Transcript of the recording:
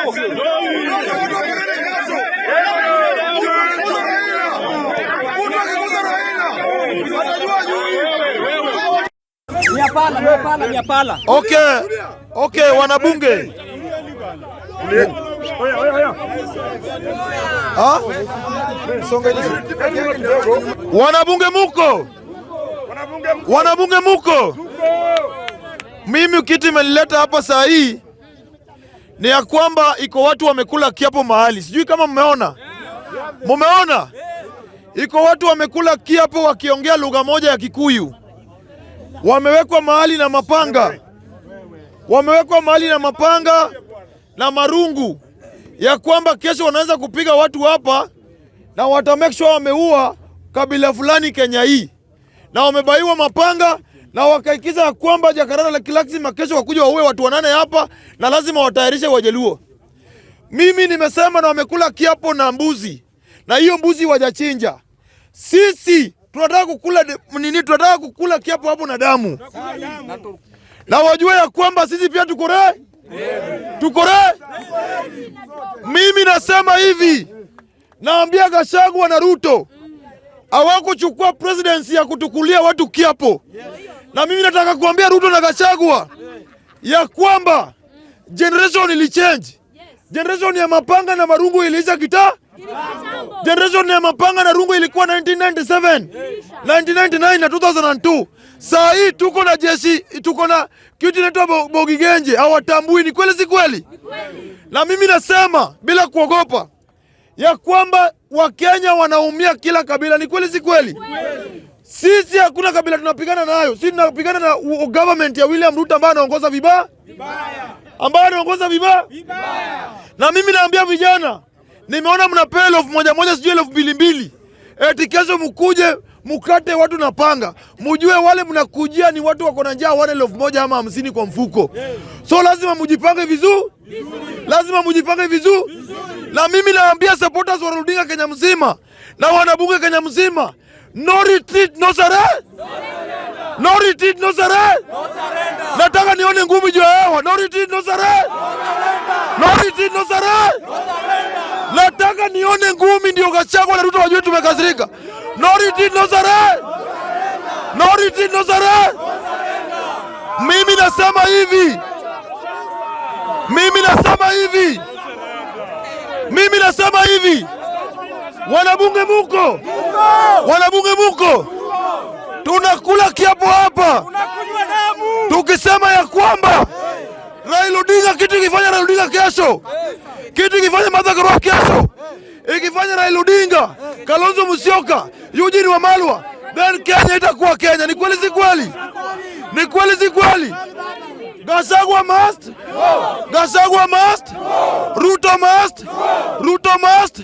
Watu wapigane kesho. Mtu akigusa Raila atajua juu. Miapala, miapala, miapala. Okay, wanabunge. Ah? Wanabunge muko? Wanabunge muko? Mimi kitu imenileta hapa saa hii ni ya kwamba iko watu wamekula kiapo mahali, sijui kama mmeona. Mumeona? Iko watu wamekula kiapo wakiongea lugha moja ya Kikuyu, wamewekwa mahali na mapanga, wamewekwa mahali na mapanga na marungu ya kwamba kesho wanaweza kupiga watu hapa na wata make sure wameua kabila fulani Kenya hii, na wamebaiwa mapanga na wakaikiza ya kwamba Jacaranda lazima kesho wakuja waue watu wanane hapa na lazima watayarishe Wajaluo. Mimi nimesema na wamekula kiapo na mbuzi na hiyo mbuzi wajachinja. Sisi tunataka kukula nini? Tunataka kukula kiapo hapo na damu, na wajue ya kwamba sisi pia tuko. Mimi nasema hivi, naambia Gachagua na Ruto hawakuchukua presidency ya kutukulia watu kiapo, na mimi nataka kuambia Ruto na Gachagua ya kwamba generation ilichange. Generation ya mapanga na marungu iliisha kita. Generation ya mapanga na rungu ilikuwa 1997, 1999 na 2002. Saa hii tuko na jeshi, tuko na kitu inaitwa Bogigenje, hawatambui. Ni kweli si kweli? Na mimi nasema bila kuogopa ya kwamba Wakenya wanaumia kila kabila. Ni kweli si kweli? Sisi hakuna kabila tunapigana nayo. Sisi tunapigana na government ya William Ruto ambaye anaongoza vibaya, ambaye anaongoza vibaya. Na mimi naambia vijana, nimeona mnapewa 1000 moja, sijui 2000 mbili, eti kesho mkuje mukate watu na panga, mujue wale mnakujia ni watu wako na njaa, wana 1000 ama 50 kwa mfuko. So lazima mujipange vizuri, lazima mujipange vizuri. Na mimi naambia supporters wa Odinga Kenya mzima na wanabunge Kenya mzima, no retreat, no surrender, no retreat, no surrender. Nataka nione ngumi juu ya hewa. No retreat, no surrender, no retreat, no surrender. Nataka nione ngumi ndio Gachagua na Ruto wajue tumekasirika. No retreat, no surrender. No retreat, no surrender. Mimi nasema hivi. Mimi nasema hivi. Mimi nasema hivi. Wanabunge muko? Wanabunge muko? Tunakula kiapo hapa tukisema ya kwamba Raila Odinga, kitu ikifanya Raila Odinga kesho, kitu ikifanya Martha Karua kesho, ikifanya Raila Odinga, Kalonzo Musyoka, Eugene Wamalwa, then Kenya itakuwa Kenya. Ni kweli si kweli? Ni kweli si kweli? Gachagua must, Gachagua must, Ruto must, Ruto must.